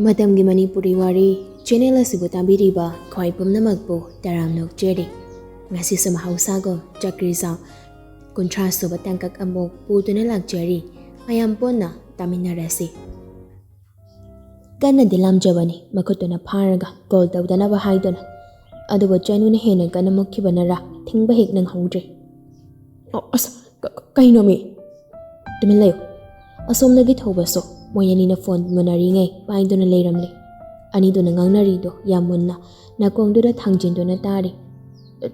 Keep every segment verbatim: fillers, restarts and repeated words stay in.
ꯃꯇꯝꯒꯤ ꯃꯅꯤꯄꯨꯔꯤ ꯋꯥꯔꯤ ꯆꯦꯅꯦꯜ ꯑꯁꯤꯕꯨ ꯇꯥꯕꯤꯔꯤꯕ ꯈ꯭ꯋꯥꯏ ꯄꯨꯝꯅꯃꯛꯄꯨ ꯇꯔꯥꯝꯅ ꯑꯣꯛꯆꯔꯤ꯫ ꯉꯁꯤꯁꯨ ꯃꯍꯧꯁꯥꯒꯨꯝ ꯆꯀ꯭ꯔꯤꯖꯥꯎ ꯀꯨꯟꯊ꯭ꯔꯥ ꯁꯨꯕ ꯇꯥꯡꯀꯛ ꯑꯃꯨꯛ ꯄꯨꯗꯨꯅ ꯂꯥꯛꯆꯔꯤ꯫ ꯃꯌꯥꯝ ꯄꯨꯟꯅ ꯇꯥꯃꯤꯟꯅꯔꯁꯤ꯫ ꯀꯟꯅꯗꯤ ꯂꯥꯝꯖꯕꯅꯤ ꯃꯈꯨꯠꯇꯨꯅ ꯐꯥꯔꯒ ꯀꯣꯜ ꯇꯧꯗꯅꯕ ꯍꯥꯏꯗꯨꯅ, ꯑꯗꯨꯕꯨ ꯆꯅꯨꯅ ꯍꯦꯟꯅ ꯀꯟꯅ ꯃꯨꯛꯈꯤꯕꯅꯔꯥ ꯊꯤꯡꯕ ꯍꯦꯛ ꯅꯪꯍꯧꯗ꯭ꯔꯦ꯫ "ꯑꯣ, ꯑꯁ, ꯀ-, ꯀ-, ꯀꯩꯅꯣꯃꯤ?" "ꯇꯨꯃꯤꯟ ꯂꯩꯌꯨ꯫" ꯑꯁꯣꯝꯗꯒꯤ ꯊꯧꯕꯁꯨ ꯃꯣꯏ ꯑꯅꯤꯅ ꯐꯣꯟ ꯃꯨꯟꯅꯔꯤꯉꯩ ꯄꯥꯏꯗꯨꯅ ꯂꯩꯔꯝꯂꯦ꯫ ꯑꯅꯤꯗꯨꯅ ꯉꯥꯡꯅꯔꯤꯗꯣ ꯌꯥꯝ ꯃꯨꯟꯅ ꯅꯥꯀꯣꯡꯗꯨꯗ ꯊꯥꯡꯖꯤꯟꯗꯨꯅ ꯇꯥꯔꯤ꯫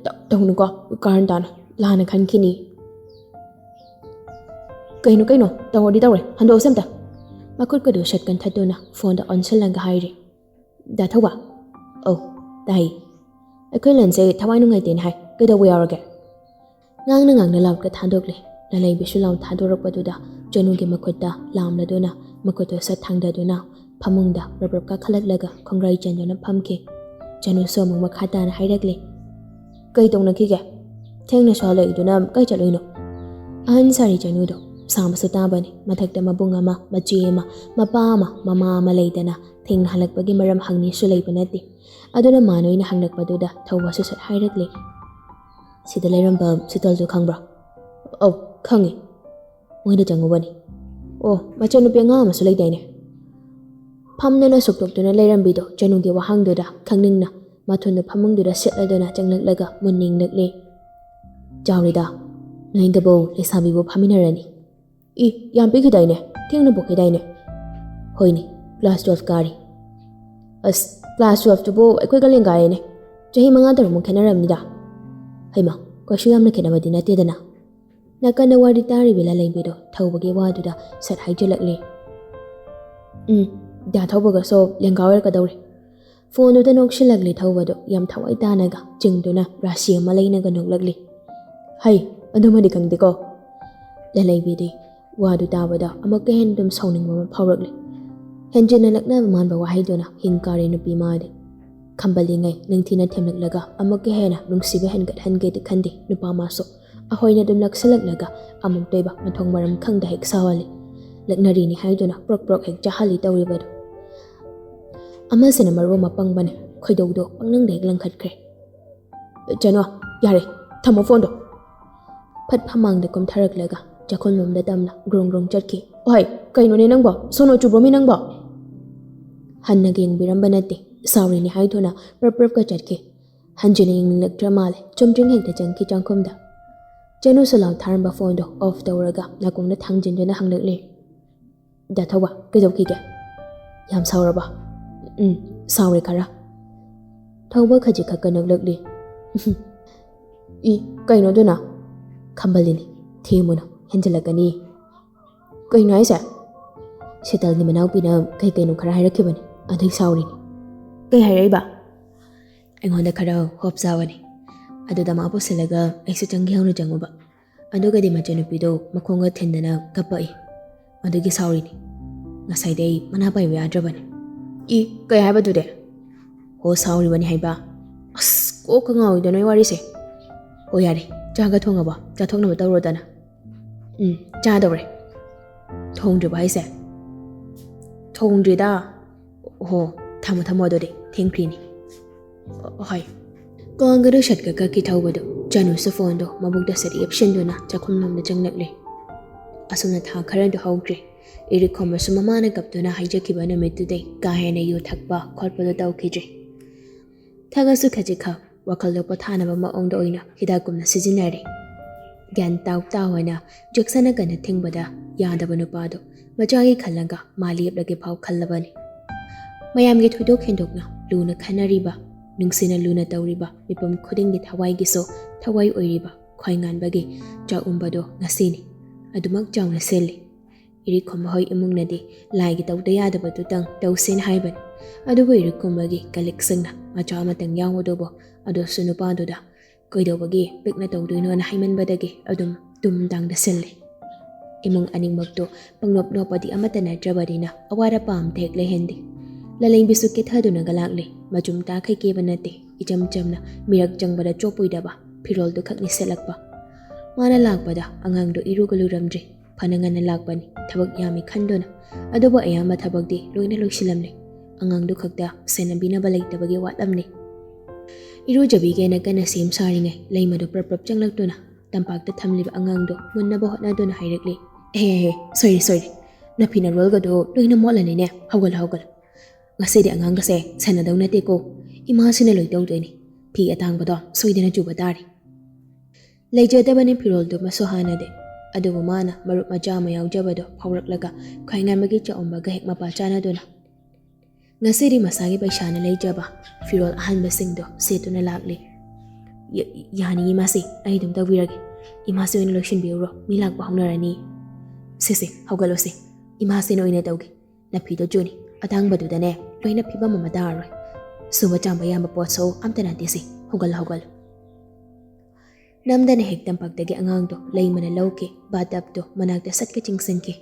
"ꯇ-, ꯇꯧꯅꯨꯀꯣ, ꯀꯥꯔꯟ ꯇꯥꯅ ꯂꯥꯟꯅ ꯈꯟꯈꯤꯅꯤ꯫" "ꯀꯩꯅꯣ, ꯀꯩꯅꯣ, ꯇꯧꯔꯗꯤ ꯇꯧꯔꯦ, ꯍꯟꯗꯣꯛꯑꯁꯦ ꯑꯝꯇ꯫" ꯃꯈꯨꯠꯀꯗꯨ ꯁꯠ ꯀꯟꯊꯠꯇꯨꯅ ꯐꯣꯟꯗ ꯑꯣꯟꯁꯤꯜꯂꯒ ꯍꯥꯏꯔꯤ꯫ "ꯗꯥ ꯊꯧꯕ?" "ꯑꯧ, ꯇꯥꯏ꯫" "ꯑꯩꯈꯣꯏ ꯂꯟꯁꯦ ꯊꯋꯥꯏ ꯅꯨꯡꯉꯥꯏꯇꯦꯅ ꯍꯥꯏ, ꯀꯩꯗꯧꯕ ꯌꯥꯎꯔꯒꯦ?" ꯉꯥꯡꯅ ꯉꯥꯡꯅ ꯂꯥꯎꯠꯀ ꯊꯥꯗꯣꯛꯂꯦ꯫ ꯂꯂꯩꯕꯤꯁꯨ ꯂꯥꯎꯠ ꯊꯥꯗꯣꯔꯛꯄꯗꯨꯗ ꯆꯅꯨꯒꯤ ꯃꯈꯨꯠꯇ ꯂꯥꯝꯂꯗꯨꯅ ꯃꯈꯨꯠꯇꯨ ꯁꯠ ꯊꯥꯡꯗꯗꯨꯅ ꯐꯃꯨꯡꯗ ꯔꯞ ꯔꯞ ꯀꯥꯈꯠꯂꯛꯂꯒ ꯈꯣꯡꯒ꯭ꯔꯥꯏ ꯆꯟꯗꯨꯅ ꯐꯝꯈꯤ꯫ ꯆꯅꯨꯁꯨ ꯑꯃꯨꯛ ꯃꯈꯥ ꯇꯥꯅ ꯍꯥꯏꯔꯛꯂꯦ꯫ "ꯀꯩ ꯇꯧꯅꯈꯤꯒꯦ? ꯊꯦꯡꯅꯁꯨ ꯍꯜꯂꯛꯏꯗꯨꯅ ꯀꯥꯏ ꯆꯠꯂꯨꯏꯅꯣ?" ꯑꯍꯟ ꯁꯥꯔꯤ ꯆꯅꯨꯗꯣ ꯁꯥꯕꯁꯨ ꯇꯥꯕꯅꯤ꯫ ꯃꯊꯛꯇ ꯃꯕꯨꯡ ꯑꯃ, ꯃꯆꯦ ꯑꯃ, ꯃꯄꯥ ꯑꯃ, ꯃꯃꯥ ꯑꯃ ꯂꯩꯗꯅ ꯊꯦꯡꯅ ꯍꯜꯂꯛꯄꯒꯤ ꯃꯔꯝ ꯍꯪꯅꯤꯁꯨ ꯂꯩꯕ ꯅꯠꯇꯦ꯫ ꯑꯗꯨꯅ ꯃꯥ ꯅꯣꯏꯅ ꯍꯪꯂꯛꯄꯗꯨꯗ ꯊꯧꯕꯁꯨ ꯁꯠ ꯍꯥꯏꯔꯛꯂꯦ꯫ "ꯁꯤꯗ ꯂꯩꯔꯝꯕ ꯁꯤꯇꯜꯗꯨ ꯈꯪꯕ꯭ꯔꯥ?" "ꯑꯧ, ꯈꯪꯉꯤ꯫ ꯃꯣꯏꯗ ꯆꯪꯉꯨꯕꯅꯤ꯫" "ꯑꯣ, ꯃꯆꯟꯅꯨꯄꯤ ꯑꯉꯥꯡ ꯑꯃꯁꯨ ꯂꯩꯗꯥꯏꯅꯦ?" ꯐꯝꯗꯅ ꯁꯨꯛꯇꯣꯛꯇꯨꯅ ꯂꯩꯔꯝꯕꯤꯗꯣ ꯆꯅꯨꯒꯤ ꯋꯥꯍꯪꯗꯨꯗ ꯈꯪꯅꯤꯡꯅ ꯃꯊꯨꯟꯗꯨ ꯐꯃꯨꯡꯗꯨꯗ ꯁꯦꯠꯂꯗꯨꯅ ꯆꯪꯂꯛꯂꯒ ꯃꯨꯟꯅ ꯌꯦꯡꯂꯛꯂꯦ꯫ "ꯆꯥꯎꯔꯦꯗ, ꯅꯣꯏꯗꯕꯧ ꯂꯩꯁꯥꯕꯤꯕꯨ ꯐꯥꯃꯤꯟꯅꯔꯅꯤ꯫" "ꯏ, ꯌꯥꯝ ꯄꯤꯛꯈꯤꯗꯥꯏꯅꯦ? ꯊꯦꯡꯅ ꯄꯣꯛꯈꯤꯗꯥꯏꯅꯦ?" "ꯍꯣꯏꯅꯦ, ꯀ꯭ꯂꯥꯁ ꯇꯨꯋꯦꯜꯐ ꯀꯥꯔꯤ꯫" "ꯑꯁ, ꯀ꯭ꯂꯥꯁ ꯇꯨꯋꯦꯜꯐꯇꯨꯕꯨ ꯑꯩꯈꯣꯏꯒ ꯂꯦꯡꯒꯥꯌꯦꯅꯦ꯫ ꯆꯍꯤ ꯃꯉꯥ ꯇꯔꯨꯛꯃꯨꯛ ꯈꯦꯠꯅꯔꯝꯅꯤꯗ꯫" "ꯍꯩꯃ, ꯀꯩꯁꯨ ꯌꯥꯝꯅ ꯈꯦꯠꯅꯕꯗꯤ ꯅꯠꯇꯦꯗꯅ꯫" ꯅꯥꯀꯟꯗ ꯋꯥꯔꯤ ꯇꯥꯔꯤꯕꯤ ꯂꯂꯩꯕꯤꯗꯣ ꯊꯧꯕꯒꯤ ꯋꯥꯗꯨꯗ ꯁꯠ ꯍꯥꯏꯖꯤꯜꯂꯛꯂꯦ꯫ "ꯎꯝ, ꯗꯥ ꯊꯧꯕꯒꯁꯨ ꯂꯦꯡꯒꯥ ꯑꯣꯏꯔꯛꯀꯗꯧꯔꯦ꯫" ꯐꯣꯟꯗꯨꯗ ꯅꯣꯛꯁꯤꯜꯂꯛꯂꯤ ꯊꯧꯕꯗꯣ ꯌꯥꯝ ꯊꯋꯥꯏ ꯇꯥꯅꯒ ꯆꯤꯡꯗꯨꯅ ꯔꯥꯁꯤ ꯑꯃ ꯂꯩꯅꯒ ꯅꯣꯛꯂꯛꯂꯤ꯫ "ꯍꯩ, ꯑꯗꯨꯃꯗꯤ ꯈꯪꯗꯦꯀꯣ꯫" ꯂꯂꯩꯕꯤꯗꯤ ꯋꯥꯗꯨ ꯇꯥꯕꯗ ꯑꯃꯨꯛꯀ ꯍꯦꯟꯅ ꯑꯗꯨꯝ ꯁꯥꯎꯅꯤꯡꯕ ꯑꯃ ꯐꯥꯎꯔꯛꯂꯤ꯫ ꯍꯦꯟꯖꯤꯟꯅ ꯂꯛꯅꯕ ꯃꯥꯟꯕ ꯋꯥꯍꯩꯗꯨꯅ ꯍꯤꯡ ꯀꯥꯔꯦ ꯅꯨꯄꯤ ꯃꯥꯗꯤ꯫ ꯈꯝꯕꯜꯂꯤꯉꯩ ꯅꯤꯡꯊꯤꯅ ꯊꯦꯝꯂꯛꯂꯒ ꯑꯃꯨꯛꯀ ꯍꯦꯟꯅ ꯅꯨꯡꯁꯤꯕ ꯍꯦꯟꯒꯠꯍꯟꯒꯦꯗꯤ ꯈꯟꯗꯦ ꯅꯨꯄꯥ ꯃꯥꯁꯨ꯫ ꯑꯍꯣꯏꯅ ꯑꯗꯨꯝ ꯅꯛꯁꯤꯜꯂꯛꯂꯒ ꯑꯃꯨꯛꯇ ꯑꯣꯏꯕ ꯃꯊꯣꯡ ꯃꯔꯝ ꯈꯪꯗ ꯍꯦꯛ ꯁꯥꯎꯍꯜꯂꯤ꯫ ꯂꯛꯅꯔꯤꯅꯤ ꯍꯥꯏꯗꯨꯅ ꯄ꯭ꯔꯣꯛ ꯄ꯭ꯔꯣꯛ ꯍꯦꯛ ꯆꯥꯍꯜꯂꯤ ꯇꯧꯔꯤꯕꯗꯨ꯫ ꯑꯃꯁꯤꯅ ꯃꯔꯣꯟ ꯑꯃ ꯄꯪꯕꯅꯦ, ꯈꯣꯏꯗꯧꯗꯣ ꯄꯪꯂꯪꯗ ꯍꯦꯛ ꯂꯪꯈꯠꯈ꯭ꯔꯦ꯫ "ꯆꯅꯣ, ꯌꯥꯔꯦ, ꯊꯝꯃꯣ ꯐꯣꯟꯗꯣ"꯫ ꯐꯠ ꯐꯃꯥꯡꯗ ꯀꯨꯝꯊꯔꯛꯂꯒ ꯆꯥꯛꯈꯨꯝꯂꯣꯝꯗ ꯇꯝꯅ ꯒ꯭ꯔꯣꯡ ꯒ꯭ꯔꯣꯡ ꯆꯠꯈꯤ꯫ "ꯑꯣꯍꯩ, ꯀꯩꯅꯣꯅꯦ ꯅꯪꯕꯣ? ꯁꯣꯅꯣ ꯆꯨꯕ꯭ꯔꯣꯃꯤ ꯅꯪꯕꯣ?" ꯍꯟꯅꯒ ꯌꯦꯡꯕꯤꯔꯝꯕ ꯅꯠꯇꯦ, ꯁꯥꯎꯔꯤꯅꯤ ꯍꯥꯏꯗꯨꯅ ꯄ꯭ꯔꯞ ꯄ꯭ꯔꯞꯀ ꯆꯠꯈꯤ꯫ ꯍꯟꯖꯤꯟꯅ ꯌꯦꯡꯅꯤꯡꯂꯛꯇ꯭ꯔ ꯃꯥꯜꯂꯦ, ꯆꯨꯝꯗ꯭ꯔꯤꯡ ꯍꯦꯛꯇ ꯆꯪꯈꯤ ꯆꯥꯛꯈꯨꯝꯗ꯫ ꯆꯅꯨꯁꯨ ꯂꯥꯎ ꯊꯥꯔꯝꯕ ꯐꯣꯟꯗꯣ ꯑꯣꯐ ꯇꯧꯔꯒ ꯅꯥꯀꯣꯡꯗ ꯊꯥꯡꯖꯤꯟꯗꯨꯅ ꯍꯪꯂꯛꯂꯦ꯫ "ꯗꯥ ꯊꯧꯕ, ꯀꯩꯗꯧꯈꯤꯒꯦ? ꯌꯥꯝ ꯁꯥꯎꯔꯕ?" "ꯎꯝ, ꯁꯥꯎꯔꯦ ꯈꯔ"꯫ ꯊꯧꯕ ꯈꯖꯤꯛ ꯈꯛꯀ ꯅꯣꯛꯂꯛꯂꯤ꯫ "ꯏ, ꯀꯩꯅꯣꯗꯨꯅ?" "ꯈꯝꯕꯜꯂꯤꯅꯤ, ꯊꯦꯝꯃꯨꯅꯨ, ꯍꯦꯟꯖꯤꯜꯂꯛꯀꯅꯤ"꯫ "ꯀꯩꯅꯣ ꯍꯥꯏꯁꯦ?" "ꯁꯤꯇꯜꯒꯤ ꯃꯅꯥꯎꯄꯤꯅ ꯀꯩ ꯀꯩꯅꯣ ꯈꯔ ꯍꯥꯏꯔꯛꯈꯤꯕꯅꯤ, ꯑꯗꯨꯏ ꯁꯥꯎꯔꯤꯅꯤ"꯫ "ꯀꯩ ꯍꯥꯏꯔꯛꯏꯕ?" "ꯑꯩꯉꯣꯟꯗ ꯈꯔ ꯍꯣꯞ ꯆꯥꯕꯅꯤ, ꯑꯗꯨꯗ ꯃꯥ ꯄꯨꯁꯤꯜꯂꯒ ꯑꯩꯁꯨ ꯆꯪꯒꯦ ꯍꯧꯅ ꯆꯪꯉꯨꯕ, ꯑꯗꯨꯒꯗꯤ ꯃꯆꯟꯅꯨꯄꯤꯗꯣ ꯃꯈꯣꯡꯒ ꯊꯤꯟꯗꯅ ꯀꯞꯄꯛꯏ, ꯑꯗꯨꯒꯤ ꯁꯥꯎꯔꯤꯅꯤ꯫ ꯉꯁꯥꯏꯗꯩ ꯃꯅꯥ ꯄꯥꯏꯕ ꯌꯥꯗ꯭ꯔꯕꯅꯤ"꯫ "ꯏ, ꯀꯩ ꯍꯥꯏꯕꯗꯨꯗꯤ?" "ꯍꯣ, ꯁꯥꯎꯔꯤꯕꯅꯤ ꯍꯥꯏꯕ"꯫ "ꯑꯁ, ꯀꯣꯛꯀ ꯉꯥꯎꯏꯗ ꯅꯣꯏ ꯋꯥꯔꯤꯁꯦ"꯫ "ꯍꯣ ꯌꯥꯔꯦ, ꯆꯥꯒ ꯊꯣꯡꯉꯕꯣ? ꯆꯥꯊꯣꯛꯅꯕ ꯇꯧꯔꯣꯗꯅ"꯫ "ꯎꯝ, ꯆꯥꯗꯧꯔꯦ"꯫ "ꯊꯣꯡꯗ꯭ꯔꯤꯕꯣ ꯍꯥꯏꯁꯦ?" "ꯊꯣꯡꯗ꯭ꯔꯤꯗ"꯫ "ꯑꯣꯍꯣ, ꯊꯝꯃꯣ ꯊꯝꯃꯣ ꯑꯗꯨꯗꯤ, ꯊꯦꯡꯈ꯭ꯔꯤꯅꯤ"꯫ "ꯍꯣꯏ"꯫ ꯀꯥꯡꯒꯗꯨ ꯁꯠꯀ ꯀꯛꯈꯤ ꯊꯧꯕꯗꯨ꯫ ꯆꯅꯨꯁꯨ ꯐꯣꯟꯗꯣ ꯃꯕꯨꯛꯇ ꯁꯠ ꯌꯦꯞꯁꯤꯟꯗꯨꯅ ꯆꯥꯛꯈꯨꯝꯂꯣꯝꯗ ꯆꯪꯂꯛꯂꯦ꯫ ꯑꯁꯨꯝꯅ ꯊꯥ ꯈꯔꯗꯨ ꯍꯧꯈ꯭ꯔꯦ꯫ ꯏꯔꯤꯛꯈꯣꯝꯕꯁꯨ ꯃꯃꯥꯅ ꯀꯞꯇꯨꯅ ꯍꯥꯏꯖꯈꯤꯕ ꯅꯨꯃꯤꯠꯇꯨꯗꯩ ꯀꯥ ꯍꯦꯟꯅ ꯌꯨ ꯊꯛꯄ ꯈꯣꯠꯄꯗꯨ ꯇꯧꯈꯤꯗ꯭ꯔꯦ꯫ ꯊꯛꯑꯁꯨ ꯈꯖꯤꯛꯈꯛ ꯋꯥꯈꯜꯗꯣ ꯄꯣꯊꯥꯅꯕ ꯃꯑꯣꯡꯗ ꯑꯣꯏꯅ ꯍꯤꯗꯥꯛꯀꯨꯝꯅ ꯁꯤꯖꯤꯟꯅꯔꯦ꯫ ꯒ꯭ꯌꯥꯟ ꯇꯥꯎ ꯇꯥꯎ ꯍꯥꯏꯅ ꯖꯦꯛꯁꯟꯅ ꯀꯟꯅ ꯊꯤꯡꯕꯗ ꯌꯥꯗꯕ ꯅꯨꯄꯥꯗꯣ ꯃꯆꯥꯒꯤ ꯈꯜꯂꯒ ꯃꯥ ꯂꯦꯞꯂꯒꯦ ꯐꯥꯎ ꯈꯜꯂꯕꯅꯤ꯫ ꯃꯌꯥꯝꯒꯤ ꯊꯣꯏꯗꯣꯛ ꯍꯦꯟꯗꯣꯛꯅ ꯂꯨꯅ ꯈꯟꯅꯔꯤꯕ, ꯅꯨꯡꯁꯤꯅ ꯂꯨꯅ ꯇꯧꯔꯤꯕ ꯃꯤꯄꯨꯝ ꯈꯨꯗꯤꯡꯒꯤ ꯊꯋꯥꯏꯒꯤꯁꯨ ꯊꯋꯥꯏ ꯑꯣꯏꯔꯤꯕ ꯈ꯭ꯋꯥꯏ ꯉꯥꯟꯕꯒꯤ ꯆꯥꯛꯎꯝꯕꯗꯣ ꯉꯁꯤꯅꯤ꯫ ꯑꯗꯨꯃꯛ ꯆꯥꯎꯅ ꯁꯤꯜꯂꯤ꯫ ꯏꯔꯤꯛꯈꯣꯝꯕ ꯍꯣꯏ ꯏꯃꯨꯡꯅꯗꯤ ꯂꯥꯏꯒꯤ ꯇꯧꯗ ꯌꯥꯗꯕꯗꯨꯇꯪ ꯇꯧꯁꯦꯅ ꯍꯥꯏꯕꯅꯤ꯫ ꯑꯗꯨꯕꯨ ꯏꯔꯤꯛꯈꯣꯝꯕꯒꯤ ꯀꯂꯤꯛꯁꯤꯡꯅ ꯃꯆꯥ ꯑꯃꯇꯪ ꯌꯥꯎꯕꯗꯨꯕꯨ ꯑꯗꯨꯁꯨ ꯅꯨꯄꯥꯗꯨꯗ ꯀꯩꯗꯧꯕꯒꯤ ꯄꯤꯛꯅ ꯇꯧꯗꯣꯏꯅꯣꯅ ꯍꯥꯏꯃꯟꯕꯗꯒꯤ ꯑꯗꯨꯝ ꯇꯨꯝ ꯇꯥꯡꯗ ꯁꯤꯜꯂꯤ꯫ ꯏꯃꯨꯡ ꯑꯅꯤꯃꯛꯇꯨ ꯄꯪꯅꯣꯞ ꯅꯣꯞꯄꯗꯤ ꯑꯃꯠꯇ ꯅꯠꯇ꯭ꯔꯕꯅꯤꯅ ꯑꯋꯥꯠ ꯑꯄꯥ ꯑꯝꯇ ꯍꯦꯛ ꯂꯩꯍꯟꯗꯦ꯫ ꯂꯂꯩꯕꯤꯁꯨ ꯀꯦꯊꯗꯨꯅꯒ ꯂꯥꯛꯂꯤ꯫ ꯃꯆꯨꯝ ꯇꯥꯈꯩ ꯀꯦꯕ ꯅꯠꯇꯦ, ꯏꯆꯝ ꯆꯝꯅ ꯃꯤꯔꯛ ꯆꯪꯕꯗ ꯆꯣꯞꯄꯣꯏꯗꯕ ꯐꯤꯔꯣꯜꯗꯨ ꯈꯛꯅꯤ ꯁꯦꯠꯂꯛꯄ꯫ ꯃꯥꯅ ꯂꯥꯛꯄꯗ ꯑꯉꯥꯡꯗꯨ ꯏꯔꯨꯒ ꯂꯨꯔꯝꯗ꯭ꯔꯤ꯫ ꯐꯅ ꯉꯟꯅ ꯂꯥꯛꯄꯅꯤ, ꯊꯕꯛ ꯌꯥꯝꯃꯤ ꯈꯟꯗꯨꯅ꯫ ꯑꯗꯨꯕꯨ ꯑꯌꯥꯝꯕ ꯊꯕꯛꯇꯤ ꯂꯣꯏꯅ ꯂꯣꯏꯁꯤꯜꯂꯝꯂꯦ꯫ ꯑꯉꯥꯡꯗꯨ ꯈꯛꯇ ꯁꯦꯟꯅꯕꯤꯅꯕ ꯂꯩꯇꯕꯒꯤ ꯋꯥꯠꯂꯝꯂꯤ꯫ ꯏꯔꯨꯖꯕꯤꯒꯦꯅ ꯀꯟꯅ ꯁꯦꯝ ꯁꯥꯔꯤꯉꯩ ꯂꯩꯃꯗꯨ ꯄ꯭ꯔꯞ ꯄ꯭ꯔꯞ ꯆꯪꯂꯛꯇꯨꯅ ꯇꯝꯄꯥꯛꯇ ꯊꯝꯂꯤꯕ ꯑꯉꯥꯡꯗꯨ ꯃꯨꯟꯅꯕ ꯍꯣꯠꯅꯗꯨꯅ ꯍꯥꯏꯔꯛꯂꯤ, "ꯑꯦ, ꯁꯣꯏꯔꯦ, ꯁꯣꯏꯔꯦ, ꯅꯐꯤ ꯅꯔꯣꯜꯒꯗꯣ ꯂꯣꯏꯅ ꯃꯣꯠꯂꯅꯤꯅꯦ, ꯍꯧꯒꯠꯂꯣ, ꯍꯧꯒꯠꯂꯣ꯫ ꯉꯁꯤꯗꯤ ꯑꯉꯥꯡꯒꯁꯦ ꯁꯦꯟꯅꯗꯧ ꯅꯠꯇꯦꯀꯣ, ꯏꯃꯥꯁꯤꯅ ꯂꯣꯏ ꯇꯧꯗꯣꯏꯅꯤ꯫ ꯐꯤ ꯑꯇꯥꯡꯕꯗꯣ ꯁꯣꯏꯗꯅ ꯆꯨꯕ ꯇꯥꯔꯦ"꯫ ꯂꯩꯖꯗꯕꯅꯤ ꯐꯤꯔꯣꯜꯗꯨꯃꯁꯨ ꯍꯥꯟꯅꯗꯤ, ꯑꯗꯨꯕꯨ ꯃꯥꯅ ꯃꯔꯨꯞ ꯃꯆꯥ ꯑꯃ ꯌꯥꯎꯖꯕꯗꯣ ꯐꯥꯎꯔꯛꯂꯒ ꯈ꯭ꯋꯥꯏꯉꯥꯟꯕꯒꯤ ꯆꯥꯛꯎꯝꯕꯒ ꯍꯦꯛ ꯃꯄꯥ ꯆꯥꯅꯗꯨꯅ, ꯉꯁꯤꯗꯤ ꯃꯁꯥꯒꯤ ꯄꯩꯁꯥꯅ ꯂꯩꯖꯕ ꯐꯤꯔꯣꯜ ꯑꯍꯟꯕꯁꯤꯡꯗꯣ ꯁꯦꯠꯇꯨꯅ ꯂꯥꯛꯂꯤ꯫ "ꯌ-, ꯌꯥꯅꯤ ꯏꯃꯥꯁꯤ, ꯑꯩ ꯑꯗꯨꯝ ꯇꯧꯕꯤꯔꯒꯦ꯫ ꯏꯃꯥꯁꯤ ꯑꯣꯏꯅ ꯂꯣꯏꯁꯤꯟꯕꯤꯔꯨꯔꯣ, ꯃꯤ ꯂꯥꯛꯄ ꯍꯧꯅꯔꯅꯤ꯫ ꯁꯦ ꯁꯦ, ꯍꯧꯒꯠꯂꯣꯁꯦ, ꯏꯃꯥꯁꯤꯅ ꯑꯣꯏꯅ ꯇꯧꯒꯦ꯫ ꯅꯐꯤꯗꯣ ꯆꯨꯅꯤ, ꯑꯇꯥꯡꯕꯗꯨꯗꯅꯦ ꯂꯣꯏꯅ ꯐꯤꯕꯝ ꯑꯃ ꯇꯥꯔꯔꯣꯏ꯫ ꯁꯨꯕ ꯆꯥꯝꯕ ꯌꯥꯝꯕ ꯄꯣꯠꯁꯨ ꯑꯝꯇ ꯅꯠꯇꯦꯁꯦ, ꯍꯧꯒꯠꯂꯣ, ꯍꯧꯒꯠꯂꯣ"꯫ ꯅꯝꯗꯅ ꯍꯦꯛ ꯇꯝꯄꯥꯛꯇꯒꯤ ꯑꯉꯥꯡꯗꯣ ꯂꯩꯃꯅ ꯂꯧꯈꯤ, ꯕꯥꯇꯞꯇꯣ ꯃꯅꯥꯛꯇ ꯁꯠꯀ ꯆꯤꯡꯁꯤꯟꯈꯤ꯫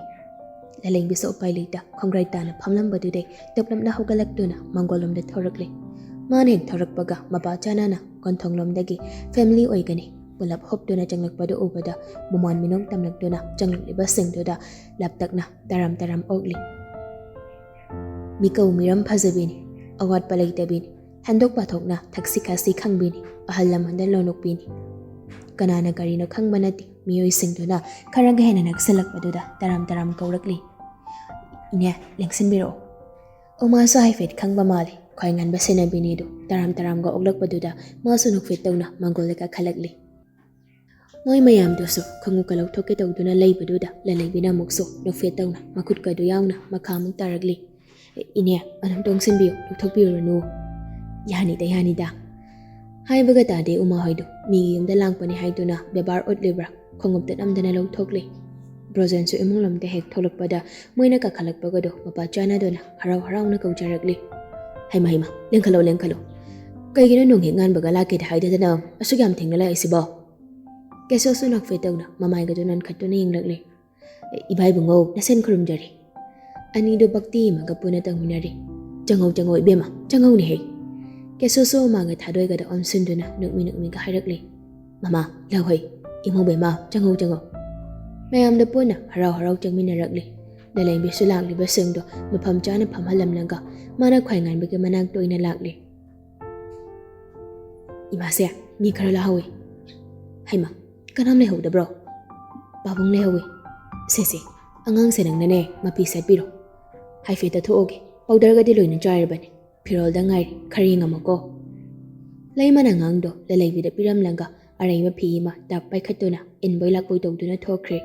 ꯂꯂꯩꯕꯤꯁꯨ ꯎꯄꯥꯏ ꯂꯩꯇ ꯈꯣꯡꯒ꯭ꯔꯥꯏ ꯇꯥꯅ ꯐꯝꯂꯝꯕꯗꯨꯗꯩ ꯇꯞꯂꯞꯅ ꯍꯧꯒꯠꯂꯛꯇꯨꯅ ꯃꯥꯡꯒꯣꯜꯂꯣꯝꯗ ꯊꯧꯔꯛꯂꯦ꯫ ꯃꯥꯅ ꯍꯦꯛ ꯊꯧꯔꯛꯄꯒ ꯃꯄꯥ ꯆꯥꯅꯅ ꯀꯣꯟꯊꯣꯡꯂꯣꯝꯗꯒꯤ ꯐꯦꯃꯤꯂꯤ ꯑꯣꯏꯒꯅꯤ ꯄꯨꯂꯞ ꯍꯨꯞꯇꯨꯅ ꯆꯪꯂꯛꯄꯗꯨ ꯎꯕꯗ ꯃꯃꯥꯟ ꯃꯤꯅꯣꯛ ꯇꯝꯂꯛꯇꯨꯅ ꯆꯪꯂꯛꯂꯤꯕꯁꯤꯡꯗꯨꯗ ꯂꯞꯇꯛꯅ ꯇꯔꯥꯝ ꯇꯔꯥꯝ ꯑꯣꯛꯂꯤ꯫ ꯃꯤꯀꯧ ꯃꯤꯔꯝ ꯐꯖꯕꯤꯅꯤ, ꯑꯋꯥꯠꯄ ꯂꯩꯇꯕꯤꯅꯤ, ꯍꯦꯟꯗꯣꯛ ꯄꯥꯊꯣꯛꯅ ꯊꯛꯁꯤ ꯈꯥꯁꯤ ꯈꯪꯕꯤꯅꯤ, ꯑꯍꯜ ꯂꯃꯟꯗ ꯂꯣꯅꯣꯛꯄꯤꯅꯤ꯫ ꯀꯅꯥꯅ ꯀꯔꯤꯅꯣ ꯈꯪꯕ ꯅꯠꯇꯦ, ꯃꯤꯑꯣꯏꯁꯤꯡꯗꯨꯅ ꯈꯔꯒ ꯍꯦꯟꯅ ꯅꯛꯁꯤꯜꯂꯛꯄꯗꯨꯗ ꯇꯔꯥꯝ ꯇꯔꯥꯝ ꯀꯧꯔꯛꯂꯤ, "ꯏꯅꯦ, ꯂꯦꯡꯁꯤꯟꯕꯤꯔꯛꯑꯣ"꯫ ꯎꯃꯥꯁꯨ ꯍꯥꯏꯐꯦꯠ ꯈꯪꯕ ꯃꯥꯜꯂꯤ, ꯈ꯭ꯋꯥꯏ ꯉꯟꯕ ꯁꯦꯟꯅꯕꯤꯅꯤꯗꯨ ꯇꯔꯥꯝ ꯇꯔꯥꯝꯒ ꯑꯣꯛꯂꯛꯄꯗꯨꯗ ꯃꯥꯁꯨ ꯅꯣꯛꯐꯦꯠ ꯇꯧꯅ ꯃꯥꯡꯒꯣꯜꯗ ꯀꯥꯈꯠꯂꯛꯂꯤ꯫ ꯃꯣꯏ ꯃꯌꯥꯝꯗꯨꯁꯨ ꯈꯣꯡꯎꯞꯀ ꯂꯧꯊꯣꯛꯀꯦ ꯇꯧꯗꯨꯅ ꯂꯩꯕꯗꯨꯗ ꯂꯂꯩꯕꯤꯅ ꯑꯃꯨꯛꯁꯨ ꯅꯣꯛꯐꯦꯠ ꯇꯧꯅ ꯃꯈꯨꯠꯀꯗꯨ ꯌꯥꯎꯅ ꯃꯈꯥ ꯑꯃꯨꯛ ꯇꯥꯔꯛꯂꯤ꯫ "ꯏꯅꯦ, ꯑꯗꯨꯝ ꯇꯣꯡꯁꯤꯟꯕꯤꯌꯨ, ꯂꯧꯊꯣꯛꯄꯤꯔꯨꯔꯅꯨ"꯫ "ꯌꯥꯅꯤꯗ, ꯌꯥꯅꯤꯗ"꯫ ꯍꯥꯏꯕꯒ ꯇꯥꯗꯦ ꯎꯃꯥꯍꯣꯏꯗꯨ, ꯃꯤꯒꯤ ꯌꯨꯝꯗ ꯂꯥꯛꯄꯅꯤ ꯍꯥꯏꯗꯨꯅ ꯕꯦꯕꯥꯔ ꯎꯠꯂꯤꯕ꯭ꯔꯥ, ꯈꯣꯡꯎꯞꯇ ꯅꯝꯗꯅ ꯂꯧꯊꯣꯛꯂꯤ꯫ ꯕ꯭ꯔꯣꯖꯦꯟꯁꯨ ꯏꯃꯨꯡꯂꯣꯝꯗ ꯍꯦꯛ ꯊꯣꯛꯂꯛꯄꯗ ꯃꯣꯏꯅ ꯀꯥꯈꯠꯂꯛꯄꯒꯗꯣ ꯃꯄꯥ ꯆꯥꯅꯗꯨꯅ ꯍꯔꯥꯎ ꯍꯔꯥꯎꯅ ꯀꯧꯖꯔꯛꯂꯤ꯫ "ꯍꯩꯃ ꯍꯩꯃ, ꯂꯦꯡꯈꯠꯂꯣ ꯂꯦꯡꯈꯠꯂꯣ꯫ ꯀꯩꯒꯤꯅꯣ ꯅꯣꯡ ꯍꯦꯛ ꯉꯥꯟꯕꯒ ꯂꯥꯛꯀꯦꯗ ꯍꯥꯏꯗꯗꯅ ꯑꯁꯨꯛ ꯌꯥꯝ ꯊꯦꯡꯅ ꯂꯥꯛꯏꯁꯤꯕꯣ?" ꯀꯦꯁꯣꯁꯨ ꯅꯣꯛꯐꯦꯠ ꯇꯧꯅ ꯃꯃꯥꯏꯒꯗꯨ ꯅꯣꯟꯈꯠꯇꯨꯅ ꯌꯦꯡꯂꯛꯂꯤ꯫ "ꯏꯕꯥ ꯏꯕꯨꯡꯉꯣ, ꯅꯁꯦꯟ ꯈꯨꯔꯨꯝꯖꯔꯤ"꯫ ꯑꯅꯤꯗꯨ ꯚꯛꯇꯤ ꯑꯃꯒ ꯄꯨꯟꯅ ꯇꯧꯃꯤꯟꯅꯔꯤ꯫ "ꯆꯪꯉꯧ ꯆꯪꯉꯧ ꯏꯕꯦꯝꯃ, ꯆꯪꯉꯧꯅꯦꯍꯦ"꯫ ꯀꯦꯁꯣꯁꯨ ꯃꯥꯒ ꯊꯥꯗꯣꯏꯒꯗ ꯑꯣꯟꯁꯤꯟꯗꯨꯅ ꯅꯣꯛꯃꯤ ꯅꯣꯛꯃꯤꯒ ꯍꯥꯏꯔꯛꯂꯤ꯫ "ꯃꯃꯥ, ꯂꯧꯍꯩ, ꯏꯃꯧ ꯕꯦꯝꯃ, ꯆꯪꯉꯧ ꯆꯪꯉꯧ"꯫ ꯃꯌꯥꯝꯗ ꯄꯨꯟꯅ ꯍꯔꯥꯎ ꯍꯔꯥꯎ ꯆꯪꯃꯤꯟꯅꯔꯛꯂꯤ꯫ ꯂꯂꯩꯕꯤꯁꯨ ꯂꯥꯛꯂꯤꯕꯁꯤꯡꯗꯣ ꯃꯐꯝ ꯆꯥꯅ ꯐꯝꯍꯜꯂꯝꯂꯒ ꯃꯥꯅ ꯈ꯭ꯋꯥꯏꯉꯥꯟꯕꯒꯤ ꯃꯅꯥꯛꯇ ꯑꯣꯏꯅ ꯂꯥꯛꯂꯤ꯫ "ꯏꯃꯥꯁꯦ, ꯃꯤ ꯈꯔ ꯂꯥꯛꯍꯧꯋꯤ꯫ ꯍꯩꯃꯥ, ꯀꯅꯥꯝ ꯂꯩꯍꯧꯗꯕ꯭ꯔꯣ?" "ꯄꯥꯕꯨꯡ ꯂꯩꯍꯧꯋꯤ꯫ ꯁꯦ ꯁꯦ, ꯑꯉꯥꯡꯁꯦ ꯅꯪꯅꯅꯦ ꯃꯄꯤ ꯁꯦꯠꯄꯤꯔꯣ꯫ ꯍꯥꯏꯐꯦꯠꯇ ꯊꯣꯛꯑꯒꯦ, ꯄꯥꯎꯗꯔꯒꯗꯤ ꯂꯣꯏꯅ ꯆꯥꯏꯔꯕꯅꯤ꯫ ꯐꯤꯔꯣꯜꯗ ꯉꯥꯏꯔꯦ, ꯈꯔ ꯌꯦꯡꯉꯝꯃꯨꯀꯣ꯫" ꯂꯩꯃꯅ ꯑꯉꯥꯡꯗꯣ ꯂꯂꯩꯕꯤꯗ ꯄꯤꯔꯝꯂꯒ ꯑꯔꯩꯕ ꯐꯤ ꯑꯃ ꯇꯛ ꯄꯥꯏꯈꯠꯇꯨꯅ ꯏꯟꯕꯣꯏ ꯂꯥꯛꯄꯣꯏ ꯇꯧꯗꯨꯅ ꯊꯣꯛꯈ꯭ꯔꯦ꯫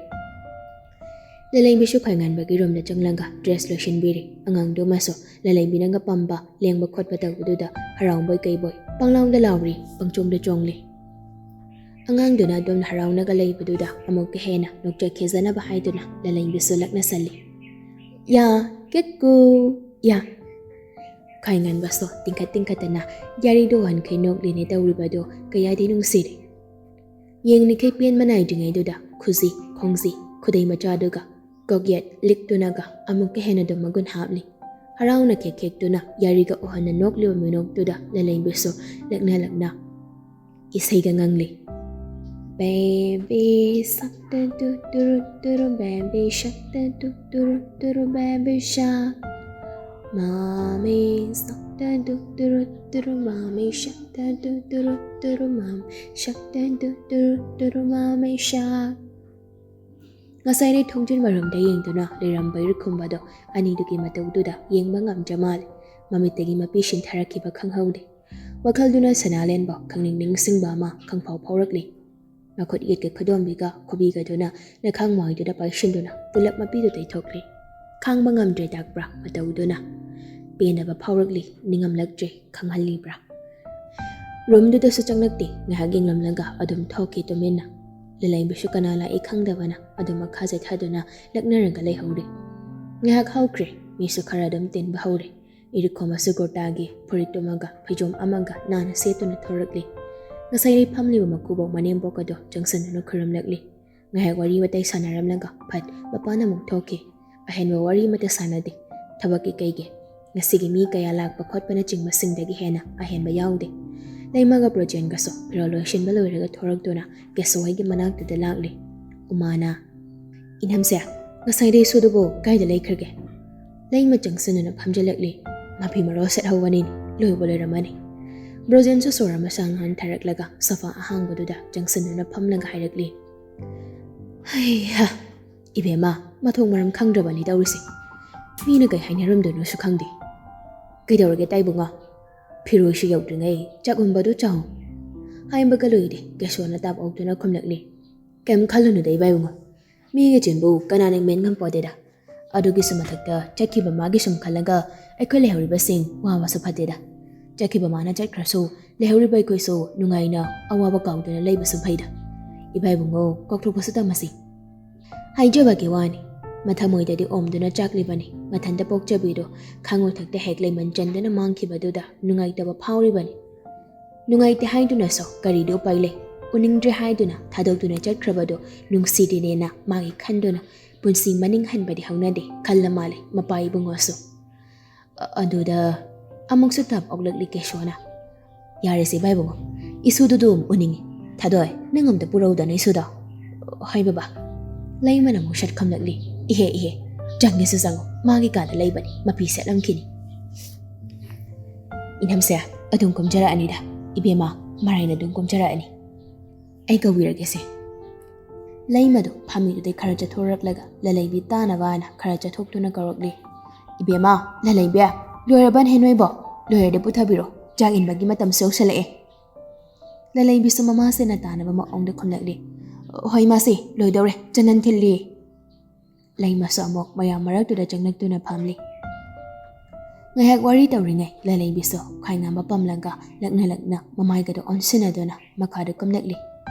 ꯂꯂꯩꯕꯤꯁꯨ ꯈ꯭ꯋꯥꯏꯉꯥꯟꯕꯒꯤ ꯔꯨꯝꯗ ꯆꯪꯂꯒ ꯗ꯭ꯔꯦꯁ ꯂꯣꯏꯁꯤꯟꯕꯤꯔꯦ꯫ ꯑꯉꯥꯡꯗꯨꯃꯁꯨ ꯂꯂꯩꯕꯤꯅꯒ ꯄꯥꯝꯕ ꯂꯦꯡꯕ ꯈꯣꯠꯄ ꯇꯧꯕꯗꯨꯗ ꯍꯔꯥꯎꯕꯣꯏ ꯀꯩꯕꯣꯏ ꯄꯪꯂꯥꯎꯗ ꯂꯥꯎꯔꯤ, ꯄꯪꯆꯣꯡꯗ ꯆꯣꯡꯂꯤ꯫ ꯑꯉꯥꯡꯗꯨꯅ ꯑꯗꯨꯝ ꯍꯔꯥꯎꯅꯒ ꯂꯩꯕꯗꯨꯗ ꯑꯃꯨꯛꯀ ꯍꯦꯟꯅ ꯅꯣꯛꯆꯈꯤꯖꯅꯕ ꯍꯥꯏꯗꯨꯅ ꯂꯂꯩꯕꯤꯁꯨ ꯂꯛꯅꯁꯜꯂꯤ꯫ "ꯌꯥ, ꯀꯦꯛꯀꯨ, ꯌꯥ!" ꯈ꯭ꯋꯥꯏꯉꯥꯟꯕꯁꯨ ꯇꯤꯡꯈꯠ ꯇꯤꯡꯈꯠꯇꯅ ꯌꯥꯔꯤꯗꯣ ꯋꯥꯟꯈꯩ ꯅꯣꯛꯂꯤꯅꯦ ꯇꯧꯔꯤꯕꯗꯣ ꯀꯌꯥꯗꯤ ꯅꯨꯡꯁꯤꯔꯦ꯫ ꯌꯦꯡꯂꯤꯈꯩ ꯄꯦꯟꯕ ꯅꯥꯏꯗ꯭ꯔꯤꯉꯩꯗꯨꯗ ꯈꯨꯖꯤ, ꯈꯣꯡꯖꯤ, ꯈꯨꯗꯩ ꯃꯆꯥꯗꯨꯒ ꯀꯣꯛꯌꯦꯠ ꯂꯤꯛꯇꯨꯅꯒ ꯑꯃꯨꯛꯀ ꯍꯦꯟꯅ ꯑꯗꯨꯝ ꯃꯒꯨꯟ ꯍꯥꯞꯂꯤ꯫ ꯍꯔꯥꯎꯅ ꯈꯦꯛ ꯈꯦꯛꯇꯨꯅ ꯌꯥꯔꯤꯒ ꯎꯍꯟꯅ ꯅꯣꯛꯂꯤꯕ ꯃꯤꯅꯣꯛꯇꯨꯗ ꯂꯂꯩꯕꯤꯁꯨ ꯂꯛꯅ ꯂꯛꯅ ꯏꯁꯩꯒ ꯉꯪꯂꯤ꯫ Baby shark da do do do do, baby shark da do do do do, baby shark. Mommy shark da do do do do, mommy shark da do do do do, mommy shark da do do do do, mommy shark. ꯉꯁꯥꯏꯗꯤ ꯊꯣꯡꯖꯤꯟ ꯃꯔꯨꯝꯗ ꯌꯦꯡꯗꯨꯅ ꯂꯩꯔꯝꯕ ꯏꯔꯤꯛꯈꯨꯝꯕꯗꯣ ꯑꯅꯤꯗꯨꯒꯤ ꯃꯇꯧꯗꯨꯗ ꯌꯦꯡꯕ ꯉꯝꯗ꯭ꯔ ꯃꯥꯜꯂꯦ꯫ ꯃꯃꯤꯠꯇꯒꯤ ꯃꯄꯤ ꯁꯤꯟꯊꯔꯛꯈꯤꯕ ꯈꯪꯍꯧꯗꯦ꯫ ꯋꯥꯈꯜꯗꯨꯅ ꯁꯅꯥꯂꯦꯟꯕ ꯈꯪꯅꯤꯡ ꯅꯤꯡꯁꯤꯡꯕ ꯑꯃ ꯈꯪꯐꯥꯎ ꯐꯥꯎꯔꯛꯂꯤ꯫ ꯃꯈꯨꯠ ꯌꯦꯠꯀ ꯈꯨꯗꯣꯝꯕꯤꯒ ꯈꯨꯕꯤꯒꯗꯨꯅ ꯅꯈꯥꯡ ꯃꯣꯏꯗꯨꯗ ꯄꯥꯏꯁꯤꯟꯗꯨꯅ ꯄꯨꯂꯞ ꯃꯄꯤꯗꯨ ꯇꯩꯊꯣꯛꯂꯤ꯫ ꯈꯥꯡꯕ ꯉꯝꯗ꯭ꯔꯦ ꯇꯥꯛꯄ꯭ꯔꯥ ꯃꯇꯧꯗꯨꯅ꯫ ꯄꯦꯟꯗꯕ ꯐꯥꯎꯔꯛꯂꯤ, ꯅꯤꯡꯉꯝꯂꯛꯇ꯭ꯔꯦ, ꯈꯪꯍꯜꯂꯤꯕ꯭ꯔꯥ? ꯔꯨꯝꯗꯨꯗꯁꯨ ꯆꯪꯂꯛꯇꯦ, ꯉꯥꯏꯍꯥꯛ ꯌꯦꯡꯂꯝꯂꯒ ꯑꯗꯨꯝ ꯊꯣꯛꯈꯤ ꯇꯨꯃꯤꯟꯅ꯫ ꯂꯂꯩꯕꯤꯁꯨ ꯀꯅꯥ ꯂꯥꯛꯏ ꯈꯪꯗꯕꯅ ꯑꯗꯨꯝ ꯃꯈꯥ ꯆꯠꯊꯗꯨꯅ ꯂꯛꯅꯔꯒ ꯂꯩꯍꯧꯔꯦ꯫ ꯉꯥꯏꯍꯥꯛ ꯍꯧꯈ꯭ꯔꯦ, ꯃꯤꯁꯨ ꯈꯔ ꯑꯗꯨꯝ ꯇꯤꯟꯕ ꯍꯧꯔꯦ꯫ ꯏꯔꯤꯛꯈꯣꯝꯕꯁꯨ ꯀꯨꯔꯇꯥꯒꯤ ꯐꯨꯔꯤꯠ ꯇꯨꯝꯃꯒ ꯐꯩꯖꯣꯝ ꯑꯃꯒ ꯅꯥꯟꯅ ꯁꯦꯠꯇꯨꯅ ꯊꯣꯔꯛꯂꯤ꯫ ꯉꯁꯥꯏꯗꯤ ꯐꯝꯂꯤꯕ ꯃꯀꯨꯕꯣꯛ ꯃꯅꯦꯝꯕꯣꯛ ꯑꯗꯣ ꯆꯪꯁꯤꯟꯗꯨꯅ ꯈꯨꯔꯨꯝꯂꯛꯂꯤ꯫ ꯉꯥꯏꯍꯥꯛ ꯋꯥꯔꯤ ꯋꯥꯇꯥꯏ ꯁꯥꯟꯅꯔꯝꯂꯒ ꯐꯠ ꯃꯄꯥꯟ ꯑꯃꯨꯛ ꯊꯣꯛꯈꯤ꯫ ꯑꯍꯦꯟꯕ ꯋꯥꯔꯤ ꯑꯃꯠꯇ ꯁꯥꯟꯅꯗꯦ꯫ ꯊꯕꯛꯀꯤ ꯀꯩꯒꯤ ꯉꯁꯤꯒꯤ ꯃꯤ ꯀꯌꯥ ꯂꯥꯛꯄ ꯈꯣꯠꯄꯅꯆꯤꯡꯕꯁꯤꯡꯗꯒꯤ ꯍꯦꯟꯅ ꯑꯍꯦꯟꯕ ꯌꯥꯎꯗꯦ꯫ ꯂꯩꯃꯒ ꯕ꯭ꯔꯣꯖꯦꯟꯒꯁꯨ ꯐꯤꯔꯣꯜ ꯂꯣꯏꯁꯤꯟꯕ ꯂꯣꯏꯔꯒ ꯊꯣꯔꯛꯇꯨꯅ ꯀꯦꯁꯣ ꯍꯣꯏꯒꯤ ꯃꯅꯥꯛꯇꯨꯗ ꯂꯥꯛꯂꯤ꯫ ꯎꯃꯥꯅ, "ꯏꯅꯝꯁꯦ, "ꯉꯁꯥꯏꯗꯩ ꯏꯁꯨꯗꯨꯕꯨ ꯀꯥꯏꯗ ꯂꯩꯈ꯭ꯔꯒꯦ?" ꯂꯩꯃ ꯆꯪꯁꯤꯟꯗꯨꯅ ꯐꯝꯖꯤꯜꯂꯛꯂꯤ꯫ ꯃꯐꯤ ꯃꯔꯣꯜ ꯁꯦꯠꯍꯧꯕꯅꯤꯅꯦ, ꯂꯣꯏꯕꯨ ꯂꯣꯏꯔꯝꯃꯅꯤ꯫ ꯕ꯭ꯔꯣꯖꯦꯟꯁꯨ ꯁꯣꯔ ꯑꯃ ꯁꯥꯡ ꯍꯟꯊꯔꯛꯂꯒ ꯁꯣꯐꯥ ꯑꯍꯥꯡꯕꯗꯨꯗ ꯆꯪꯁꯤꯟꯗꯨꯅ ꯐꯝꯂꯒ ꯍꯥꯏꯔꯛꯂꯤ, "ꯍꯩꯍꯥ, ꯏꯕꯦꯝꯃ, ꯃꯊꯣꯡ ꯃꯔꯝ ꯈꯪꯗ꯭ꯔꯕꯅꯤ ꯇꯧꯔꯤꯁꯦ꯫ ꯃꯤꯅ ꯀꯩ ꯍꯥꯏꯅꯔꯝꯗꯣꯏꯅꯣꯁꯨ ꯈꯪꯗꯦ꯫ ꯀꯩꯗꯧꯔꯒꯦ ꯇꯥꯏꯕꯨꯡꯉꯣ? ꯐꯤꯔꯣꯏꯁꯨ ꯌꯧꯗ꯭ꯔꯤꯉꯩ ꯆꯥꯛ ꯎꯝꯕꯗꯨ ꯆꯥꯎ"꯫ ꯍꯥꯏꯕꯒ ꯂꯣꯏꯗꯦ, ꯀꯦꯁꯣꯅ ꯇꯥꯞ ꯑꯣꯛꯇꯨꯅ ꯈꯨꯝꯂꯛꯂꯤ, "ꯀꯩꯝ ꯈꯜꯂꯨꯅꯨꯗ ꯏꯕꯥꯏꯕꯨꯡꯉꯣ꯫ ꯃꯤꯒꯤ ꯆꯤꯟꯕꯨ ꯀꯅꯥꯅ ꯃꯦꯟ ꯉꯝꯄꯣꯠꯇꯦꯗ꯫ ꯑꯗꯨꯒꯤꯁꯨ ꯃꯊꯛꯇ ꯆꯠꯈꯤꯕ ꯃꯥꯒꯤ ꯁꯨꯝ ꯈꯜꯂꯒ ꯑꯩꯈꯣꯏ ꯂꯩꯍꯧꯔꯤꯕꯁꯤꯡ ꯋꯥꯕꯁꯨ ꯐꯠꯇꯦꯗ꯫ ꯆꯠꯈꯤꯕ ꯃꯥꯅ ꯆꯠꯈ꯭ꯔꯁꯨ ꯂꯩꯍꯧꯔꯤꯕ ꯑꯩꯈꯣꯏꯁꯨ ꯅꯨꯡꯉꯥꯏꯅ ꯑꯋꯥꯕ ꯀꯥꯎꯗꯨꯅ ꯂꯩꯕꯁꯨ ꯐꯩꯗ꯫ ꯏꯕꯥꯏꯕꯨꯡꯉꯣ, ꯀꯥꯎꯊꯣꯛꯄꯁꯨ ꯇꯝꯃꯁꯤ"꯫ ꯍꯥꯏꯖꯕꯒꯤ ꯋꯥꯅꯤ, ꯃꯊꯃꯣꯏꯗꯗꯤ ꯑꯣꯝꯗꯨꯅ ꯆꯥꯛꯂꯤꯕꯅꯤ꯫ ꯃꯊꯟꯇ ꯄꯣꯛꯆꯕꯤꯗꯨ ꯈꯥꯡꯉꯣꯏꯊꯛꯇ ꯍꯦꯛ ꯂꯩꯃꯟ ꯆꯟꯗꯨꯅ ꯃꯥꯡꯈꯤꯕꯗꯨꯗ ꯅꯨꯡꯉꯥꯏꯇꯕ ꯐꯥꯎꯔꯤꯕꯅꯤ꯫ ꯅꯨꯡꯉꯥꯏꯇꯦ ꯍꯥꯏꯗꯨꯅꯁꯨ ꯀꯔꯤꯗꯤ ꯎꯄꯥꯏ ꯂꯩ? ꯎꯅꯤꯡꯗ꯭ꯔꯦ ꯍꯥꯏꯗꯨꯅ ꯊꯥꯗꯣꯛꯇꯨꯅ ꯆꯠꯈ꯭ꯔꯕꯗꯨ ꯅꯨꯡꯁꯤꯗꯦꯅꯦꯅ ꯃꯥꯒꯤ ꯈꯟꯗꯨꯅ ꯄꯨꯟꯁꯤ ꯃꯅꯤꯡ ꯍꯟꯕꯗꯤ ꯍꯧꯅꯗꯦ ꯈꯜꯂ ꯃꯥꯜꯂꯦ ꯃꯄꯥ ꯏꯕꯨꯡꯉꯣꯁꯨ꯫ ꯑ-, ꯑꯗꯨꯗ ꯑꯃꯨꯛꯁꯨ ꯇꯥꯞ ꯑꯣꯛꯂꯛꯂꯤ ꯀꯦꯁꯣꯅ꯫ "ꯌꯥꯔꯦꯁꯦ ꯏꯕꯥꯏꯕꯨꯡꯉꯣ, ꯏꯁꯨꯗꯨꯗꯨ ꯎꯅꯤꯡꯉꯤ꯫ ꯊꯥꯗꯣꯏ, ꯅꯪ ꯑꯝꯇ ꯄꯨꯔꯧꯗꯅ ꯏꯁꯨꯗꯣ"꯫ "ꯍꯣꯏ ꯕꯕꯥ"꯫ ꯂꯩꯃꯅ ꯑꯃꯨꯛ ꯁꯠ ꯈꯝꯂꯛꯂꯤ꯫ "ꯏꯍꯦ, ꯏꯍꯦ, ꯆꯪꯒꯦꯁꯨ ꯆꯪꯉꯣ, ꯃꯥꯒꯤ ꯀꯥꯗ ꯂꯩꯕꯅꯤ, ꯃꯐꯤ ꯁꯦꯠꯂꯝꯈꯤꯅꯤ"꯫ "ꯏꯅꯝꯁꯦ ꯑꯗꯨꯝ ꯀꯨꯝꯖꯔꯛꯑꯅꯤꯗ, ꯏꯕꯦꯝꯃ, ꯃꯔꯥꯏꯅ ꯑꯗꯨꯝ ꯀꯨꯝꯖꯔꯛꯑꯅꯤ꯫ ꯑꯩ ꯀꯧꯕꯤꯔꯒꯦꯁꯦ"꯫ ꯂꯩꯃꯗꯨ ꯐꯥꯃꯤꯗꯨꯗꯩ ꯈꯔ ꯆꯠꯊꯣꯔꯛꯂꯒ ꯂꯂꯩꯕꯤ ꯇꯥꯅꯕ ꯍꯥꯏꯅ ꯈꯔ ꯆꯠꯊꯣꯛꯇꯨꯅ ꯀꯧꯔꯛꯂꯤ꯫ "ꯏꯕꯦꯝꯃ, ꯂꯂꯩꯕꯤ, ꯂꯣꯏꯔꯕꯅꯦ ꯅꯣꯏꯕꯣ? ꯂꯣꯏꯔꯗꯤ ꯄꯨꯊꯕꯤꯔꯣ, ꯆꯥꯛ ꯏꯟꯕꯒꯤ ꯃꯇꯝꯁꯨ ꯌꯧꯁꯜꯂꯛꯑꯦ"꯫ ꯂꯂꯩꯕꯤꯁꯨ ꯃꯃꯥꯁꯤꯅ ꯇꯥꯅꯕ ꯃꯑꯣꯡꯗ ꯈꯨꯝꯂꯛꯂꯤ꯫ "ꯍꯣꯏ ꯃꯥꯁꯤ, ꯂꯣꯏꯗꯧꯔꯦ, ꯆꯅꯟ ꯊꯤꯜꯂꯤ"꯫ ꯂꯩꯃꯁꯨ ꯑꯃꯨꯛ ꯃꯌꯥꯝ ꯃꯔꯛꯇꯨꯗ ꯆꯪꯂꯛꯇꯨꯅ ꯐꯝꯂꯤ꯫ ꯉꯥꯏꯍꯥꯛ ꯋꯥꯔꯤ ꯇꯧꯔꯤꯉꯩ ꯂꯂꯩꯕꯤꯁꯨ ꯈ꯭ꯋꯥꯏꯉꯥꯝꯕ ꯄꯝꯂꯒ ꯂꯛꯅ ꯂꯛꯅ ꯃꯃꯥꯏꯒꯗꯣ ꯑꯣꯟꯁꯤꯟꯅꯗꯨꯅ ꯃꯈꯥꯗ ꯀꯨꯝꯂꯛꯂꯤ꯫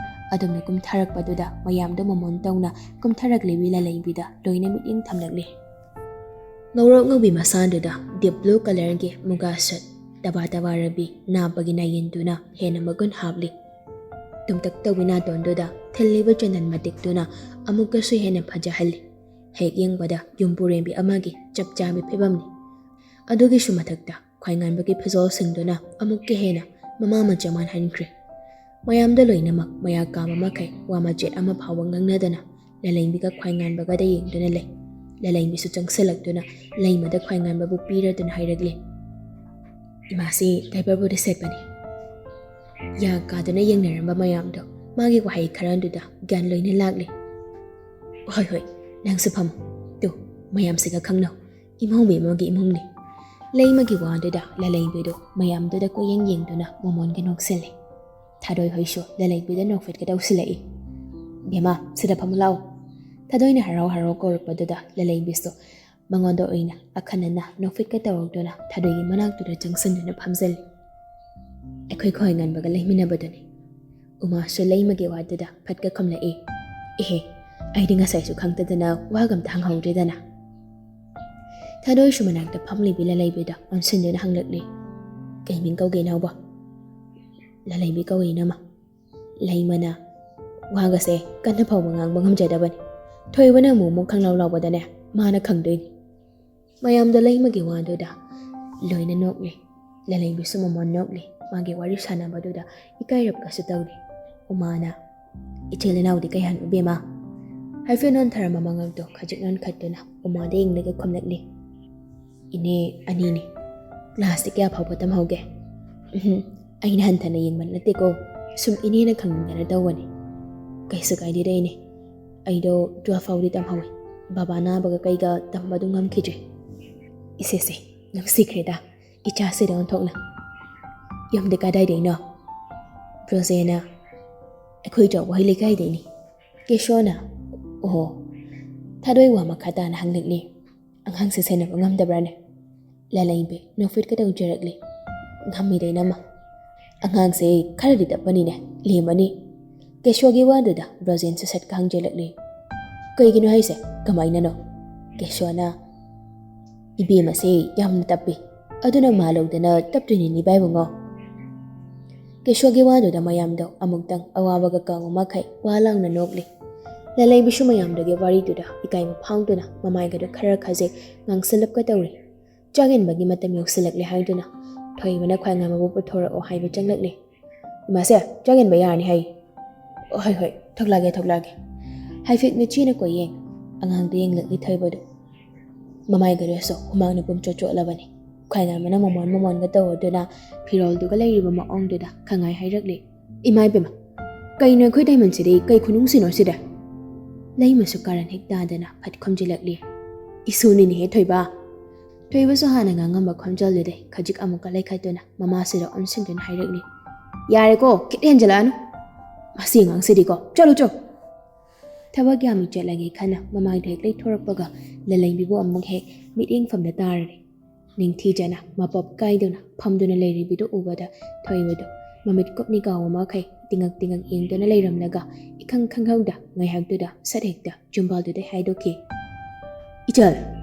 ꯑꯗꯨꯝꯅ ꯀꯨꯝꯊꯔꯛꯄꯗꯨꯗ ꯃꯌꯥꯝꯗꯣ ꯃꯃꯣꯟ ꯇꯧꯅ ꯀꯨꯝꯊꯔꯛꯂꯤꯕꯤ ꯂꯂꯩꯕꯤꯗ ꯂꯣꯏꯅ ꯃꯤꯠꯌꯦꯡ ꯊꯝꯂꯛꯂꯤ꯫ ꯉꯧꯔꯣꯛ ꯉꯧꯕꯤ ꯃꯁꯥꯗꯨꯗ deep blue colourꯒꯤ ꯃꯨꯒꯥ suit, ꯇꯕꯥ ꯇꯕꯥ ꯔꯕꯤ ꯅꯥꯞꯄꯒꯤ ꯅꯥꯌꯦꯟꯗꯨꯅ ꯍꯦꯟꯅ ꯃꯒꯨꯟ ꯍꯥꯞꯂꯤ꯫ ꯇꯨꯝꯇꯛ ꯇꯧꯕꯤ ꯅꯥꯇꯣꯟꯗꯨꯗ ꯊꯤꯜꯂꯤꯕ ꯆꯟꯗꯟ ꯃꯇꯤꯛꯇꯨꯅ ꯑꯃꯨꯛꯀꯁꯨ ꯍꯦꯟꯅ ꯐꯖꯍꯜꯂꯤ꯫ ꯍꯦꯛ ꯌꯦꯡꯕꯗ ꯌꯨꯝꯕꯨꯔꯦꯝꯕꯤ ꯑꯃꯒꯤ ꯆꯞ ꯆꯥꯕꯤ ꯐꯤꯕꯝꯅꯤ꯫ ꯑꯗꯨꯒꯤꯁꯨ ꯃꯊꯛꯇ ꯈ꯭ꯋꯥꯏꯉꯥꯟꯕꯒꯤ ꯐꯤꯖꯣꯜꯁꯤꯡꯗꯨꯅ ꯑꯃꯨꯛꯀ ꯍꯦꯟꯅ ꯃꯃꯥ ꯃꯆꯥ ꯃꯥꯟꯍꯟꯈ꯭ꯔꯦ꯫ ꯃꯌꯥꯝꯗ ꯂꯣꯏꯅꯃꯛ ꯃꯌꯥ ꯀꯥꯕ ꯃꯈꯩ ꯋꯥ ꯃꯆꯦꯠ ꯑꯃ ꯐꯥꯎꯕ ꯉꯥꯡꯅꯗꯅ ꯂꯂꯩꯕꯤꯒ ꯈ꯭ꯋꯥꯏꯉꯥꯟꯕꯒꯗ ꯌꯦꯡꯗꯨꯅ ꯂꯩ꯫ ꯂꯂꯩꯕꯤꯁꯨ ꯆꯪꯁꯤꯜꯂꯛꯇꯨꯅ ꯂꯩꯃꯗ ꯈ꯭ꯋꯥꯏꯉꯥꯟꯕꯕꯨ ꯄꯤꯔꯗꯨꯅ ꯍꯥꯏꯔꯛꯂꯦ, "ꯏꯃꯥꯁꯤ ꯗꯥꯏꯄꯔꯕꯨꯗꯤ ꯁꯦꯠꯄꯅꯤ, ꯌꯥ ꯀꯥꯗꯨꯅ ꯌꯦꯡꯅꯔꯝꯕ ꯃꯌꯥꯝꯗꯣ ꯃꯥꯒꯤ ꯋꯥꯍꯩ ꯈꯔꯗꯨꯗ ꯒ꯭ꯌꯥꯟ ꯂꯣꯏꯅ ꯂꯥꯛꯂꯦ꯫ ꯍꯣꯏ ꯍꯣꯏ, ꯅꯪꯁꯨ ꯐꯝꯃꯨ꯫ ꯇꯨ, ꯃꯌꯥꯝꯁꯤꯒ ꯈꯪꯅꯧ, ꯏꯃꯧ ꯃꯤ ꯑꯃꯒꯤ ꯏꯃꯨꯡꯅꯤ꯫" ꯂꯩꯃꯒꯤ ꯋꯥꯗꯨꯗ ꯂꯂꯩꯕꯤꯗꯣ ꯃꯌꯥꯝꯗꯨꯗ ꯀꯣꯏꯌꯦꯡ ꯌꯦꯡꯗꯨꯅ ꯃꯃꯣꯟꯒ ꯅꯣꯛꯁꯤꯜꯂꯦ꯫ ꯊꯥꯗꯣꯏ ꯍꯣꯏꯁꯨ ꯂꯂꯩꯕꯤꯗ ꯅꯣꯛꯐꯦꯠꯀ ꯇꯧꯁꯤꯜꯂꯛꯏ꯫ "ꯕꯦꯝꯃ, ꯁꯤꯗ ꯐꯝꯃꯨ ꯂꯥꯛꯑꯣ꯫" ꯊꯥꯗꯣꯏꯅ ꯍꯔꯥꯎ ꯍꯔꯥꯎ ꯀꯧꯔꯛꯄꯗꯨꯗ ꯂꯂꯩꯕꯤꯁꯨ ꯃꯉꯣꯟꯗ ꯑꯣꯏꯅ ꯑꯈꯟꯅꯅ ꯅꯣꯛꯐꯦꯠꯀ ꯇꯧꯔꯛꯇꯨꯅ ꯊꯥꯗꯣꯏꯒꯤ ꯃꯅꯥꯛꯇꯨꯗ ꯆꯪꯁꯤꯟꯗꯨꯅ ꯐꯝꯖꯜꯂꯤ꯫ ꯑꯩꯈꯣꯏ ꯈ꯭ꯋꯥꯏꯉꯟꯕꯒ ꯂꯩꯃꯤꯟꯅꯕꯗꯨꯅꯤ꯫ ꯎꯃꯥꯁꯨ ꯂꯩꯃꯒꯤ ꯋꯥꯗꯨꯗ ꯐꯠꯀ ꯈꯨꯝꯂꯛꯏ꯫ "ꯏꯍꯦ, ꯑꯩꯗꯤ ꯉꯁꯥꯏꯁꯨ ꯈꯪꯗꯗꯅ ꯋꯥꯒ ꯑꯝꯇ ꯍꯪꯍꯧꯗ꯭ꯔꯦꯗꯅ꯫" ꯊꯥꯗꯣꯏꯁꯨ ꯃꯅꯥꯛꯇ ꯐꯝꯂꯤꯕꯤ ꯂꯂꯩꯕꯤꯗ ꯑꯣꯟꯁꯤꯟꯗꯨꯅ ꯍꯪꯂꯛꯂꯤ꯫ "ꯀꯩ ꯃꯤꯡ ꯀꯧꯒꯦ ꯏꯅꯥꯎꯕ?" "ꯂꯂꯩꯕꯤ ꯀꯧꯏ ꯏꯅꯝꯃ꯫" ꯂꯩꯃꯅ ꯋꯥꯒꯁꯦ ꯀꯟꯅ ꯐꯥꯎꯕ ꯉꯥꯡꯕ ꯉꯝꯖꯗꯕꯅꯤ꯫ ꯊꯣꯏꯕꯅ ꯑꯃꯨꯛ ꯑꯃꯨꯛ ꯈꯪꯂꯥꯎ ꯂꯥꯎꯕꯗꯅꯦ, ꯃꯥꯅ ꯈꯪꯗꯣꯏꯅꯤ꯫ ꯃꯌꯥꯝꯗꯣ ꯂꯩꯃꯒꯤ ꯋꯥꯗꯨꯗ ꯂꯣꯏꯅ ꯅꯣꯛꯂꯤ꯫ ꯂꯂꯩꯕꯤꯁꯨ ꯃꯃꯣꯟ ꯅꯣꯛꯂꯤ꯫ ꯃꯥꯒꯤ ꯋꯥꯔꯤ ꯁꯥꯟꯅꯕꯗꯨꯗ ꯏꯀꯥꯏꯔꯞꯀꯁꯨ ꯇꯧꯔꯤ꯫ ꯎꯃꯥꯅ, "ꯏꯆꯤꯜ ꯏꯅꯥꯎꯗꯤ ꯀꯌꯥꯅꯣ ꯏꯕꯦꯝꯃ?" ꯍꯥꯏꯐꯦꯠ ꯅꯣꯟꯊꯔꯝꯕ ꯃꯉꯛꯇꯣ ꯈꯖꯤꯛ ꯅꯣꯟꯈꯠꯇꯨꯅ ꯎꯃꯥꯗ ꯌꯦꯡꯂꯒ ꯈꯨꯝꯂꯛꯂꯤ꯫ "ꯏꯅꯦ ꯑꯅꯤꯅꯤ꯫" "ꯀ꯭ꯂꯥꯁꯇꯤ ꯀꯌꯥ ꯐꯥꯎꯕ ꯇꯝꯍꯧꯒꯦ?" "ꯎꯝꯍꯨꯝ, ꯑꯩꯅ ꯍꯟꯊꯅ ꯌꯦꯡꯕ ꯅꯠꯇꯦꯀꯣ, ꯁꯨꯝ ꯏꯅꯦꯅ ꯈꯪꯅꯤꯡꯗꯅ ꯇꯧꯕꯅꯤ꯫" "ꯀꯩꯁꯨ ꯀꯥꯏꯗꯦꯗ ꯏꯅꯦ, ꯑꯩꯗꯣ ꯇꯨꯋꯦꯜꯐ ꯐꯥꯎꯗꯤ ꯇꯝꯍꯧꯋꯤ꯫ ꯕꯕꯥ ꯅꯥꯕꯒ ꯀꯩꯒ ꯇꯝꯕꯗꯨ ꯉꯝꯈꯤꯗ꯭ꯔꯦ꯫" "ꯏꯁꯦꯁꯦ, ꯅꯨꯡꯁꯤꯈ꯭ꯔꯦꯗ ꯏꯆꯥꯁꯤꯗ ꯑꯣꯟꯊꯣꯛꯅ꯫ ꯌꯨꯝꯗꯤ ꯀꯗꯥꯏꯗꯩꯅꯣ?" "ꯕ꯭ꯔꯣꯖꯦꯅ ꯑꯩꯈꯣꯏ ꯆꯥꯎꯕ ꯍꯣꯏ ꯂꯩꯀꯥꯏꯗꯩꯅꯤ꯫" ꯀꯦꯁꯣꯅ, "ꯑꯣꯍꯣ꯫" ꯊꯥꯗꯣꯏ ꯋꯥ ꯃꯈꯥ ꯇꯥꯅ ꯍꯪꯂꯛꯂꯤ꯫ "ꯑꯉꯥꯡꯁꯦ ꯁꯦꯟꯅꯕ ꯉꯝꯗꯕ꯭ꯔꯥꯅꯦ?" ꯂꯂꯩꯕꯤ ꯅꯣꯛꯐꯦꯠꯀ ꯇꯧꯖꯔꯛꯂꯤ꯫ "ꯉꯝꯃꯤꯗ ꯏꯅꯝꯃ꯫ ꯑꯉꯥꯡꯁꯦ ꯈꯔꯗꯤ ꯇꯞꯄꯅꯤꯅꯦ, ꯂꯦꯝꯃꯅꯤ꯫" ꯀꯦꯁꯣꯒꯤ ꯋꯥꯗꯨꯗ ꯕ꯭ꯔꯣꯖꯦꯟꯁꯨ ꯁꯠꯀ ꯍꯪꯖꯜꯂꯛꯂꯤ꯫ "ꯀꯩꯒꯤꯅꯣ ꯍꯥꯏꯁꯦ? ꯀꯃꯥꯏꯅꯅꯣ?" ꯀꯦꯁꯣꯅ, "ꯏꯕꯦꯝꯃꯁꯦ ꯌꯥꯝꯅ ꯇꯞꯄꯤ, ꯑꯗꯨꯅ ꯃꯥ ꯂꯧꯗꯅ ꯇꯞꯇ꯭ꯔꯤꯅꯤꯅꯦ ꯏꯕꯥꯏꯕꯨꯡꯉꯣ꯫" ꯀꯦꯁꯣꯒꯤ ꯋꯥꯗꯨꯗ ꯃꯌꯥꯝꯗꯣ ꯑꯃꯨꯛꯇꯪ ꯑꯋꯥꯕꯒ ꯀꯥꯎꯕ ꯃꯈꯩ ꯋꯥ ꯂꯥꯎꯅ ꯅꯣꯛꯂꯤ꯫ ꯂꯂꯩꯕꯤꯁꯨ ꯃꯌꯥꯝꯗꯨꯒꯤ ꯋꯥꯔꯤꯗꯨꯗ ꯏꯀꯥꯏꯕ ꯐꯥꯎꯗꯨꯅ ꯃꯃꯥꯏꯒꯗꯨ ꯈꯔ ꯈꯖꯤꯛ ꯉꯥꯡꯁꯤꯜꯂꯞꯀ ꯇꯧꯔꯤ꯫ ꯆꯥꯛ ꯏꯟꯕꯒꯤ ꯃꯇꯝ ꯌꯧꯁꯤꯜꯂꯛꯂꯦ ꯍꯥꯏꯗꯨꯅ ꯊꯣꯏꯕꯅ ꯈ꯭ꯋꯥꯏꯉꯥꯟꯕꯕꯨ ꯄꯨꯊꯣꯔꯛꯑꯣ ꯍꯥꯏꯕ ꯆꯪꯂꯛꯂꯤ꯫ "ꯏꯃꯥꯁꯦ, ꯆꯥꯛ ꯏꯟꯕ ꯌꯥꯔꯅꯤ ꯍꯥꯏ꯫" "ꯍꯣꯏ ꯍꯣꯏ, ꯊꯣꯛꯂꯛꯑꯒꯦ, ꯊꯣꯛꯂꯛꯑꯒꯦ꯫" ꯍꯥꯏꯐꯦꯠ ꯃꯤꯠꯆꯤꯅ ꯀꯣꯏꯌꯦꯡ ꯑꯉꯥꯡꯗ ꯌꯦꯡꯂꯛꯂꯤ ꯊꯣꯏꯕꯗꯨ꯫ ꯃꯃꯥꯏꯒꯗꯨꯁꯨ ꯍꯨꯃꯥꯡꯅ ꯄꯨꯝꯆꯣꯠ ꯆꯣꯠꯂꯕꯅꯤ꯫ ꯈꯥꯏꯅꯥꯟꯕꯅ ꯃꯃꯣꯟ ꯃꯃꯣꯟꯒ ꯇꯧꯔꯗꯨꯅ ꯐꯤꯔꯣꯜꯗꯨꯒ ꯂꯩꯔꯤꯕ ꯃꯑꯣꯡꯗꯨꯗ ꯈꯪꯉꯥꯏ ꯍꯥꯏꯔꯛꯂꯤ꯫ "ꯏꯃꯥ ꯏꯕꯦꯝꯃ, ꯀꯩꯅꯣ ꯑꯩꯈꯣꯏ ꯗꯥꯏꯃꯟꯁꯤꯗꯤ? ꯀꯩ ꯈꯨꯅꯨꯡꯁꯤꯅꯣ ꯁꯤꯗ?" ꯂꯩꯃꯁꯨ ꯀꯥꯔꯟ ꯍꯦꯛ ꯇꯥꯗꯅ ꯐꯠ ꯈꯨꯝꯖꯤꯜꯂꯛꯂꯤ꯫ "ꯏꯁꯨꯅꯤꯅꯦꯍꯦ ꯊꯣꯏꯕ!" ꯊꯣꯏꯕꯁꯨ ꯍꯥꯟꯅ ꯉꯥꯡꯉꯝꯕ ꯈꯣꯟꯖꯦꯜꯗꯨꯗꯩ ꯈꯖꯤꯛ ꯑꯃꯨꯛꯀ ꯂꯩꯈꯠꯇꯨꯅ ꯃꯃꯥꯁꯤꯗ ꯑꯣꯟꯁꯤꯟꯗꯨꯅ ꯍꯥꯏꯔꯛꯂꯤ꯫ "ꯌꯥꯔꯦꯀꯣ, ꯈꯤꯠ ꯍꯦꯟꯖꯜꯂꯛꯑꯅꯨ꯫ ꯃꯁꯤ ꯑꯉꯥꯡꯁꯤꯗꯤꯀꯣ꯫ ꯆꯠꯂꯨ ꯆꯣ!" ꯊꯕꯛ ꯌꯥꯝꯃꯤ ꯆꯠꯂꯒꯦ ꯈꯟꯅ ꯃꯃꯥꯏꯗ ꯍꯦꯛ ꯂꯩꯊꯣꯔꯛꯄꯒ ꯂꯂꯩꯕꯤꯕꯨ ꯑꯃꯨꯛ ꯍꯦꯛ ꯃꯤꯠꯌꯦꯡꯐꯝꯗ ꯇꯥꯔꯔꯦ꯫ ꯅꯤꯡꯊꯤꯖꯅ ꯃꯄꯞ ꯀꯥꯏꯗꯨꯅ ꯐꯝꯗꯨꯅ ꯂꯩꯔꯤꯕꯤꯗꯨ ꯎꯕꯗ ꯊꯣꯏꯕꯗꯨ ꯃꯃꯤꯠ ꯀꯨꯞꯅꯤ ꯀꯥꯎꯕ ꯃꯈꯩ ꯇꯤꯡꯉꯛ ꯇꯤꯡꯉꯛ ꯌꯦꯡꯗꯨꯅ ꯂꯩꯔꯝꯂꯒ ꯏꯈꯪ ꯈꯪꯍꯧꯗ ꯉꯥꯏꯍꯥꯛꯇꯨꯗ ꯁꯠ ꯍꯦꯛꯇ ꯆꯨꯝꯕꯥꯜꯗꯨꯗꯩ ꯍꯥꯏꯗꯣꯛꯈꯤ꯫ "ꯏꯆꯜ!"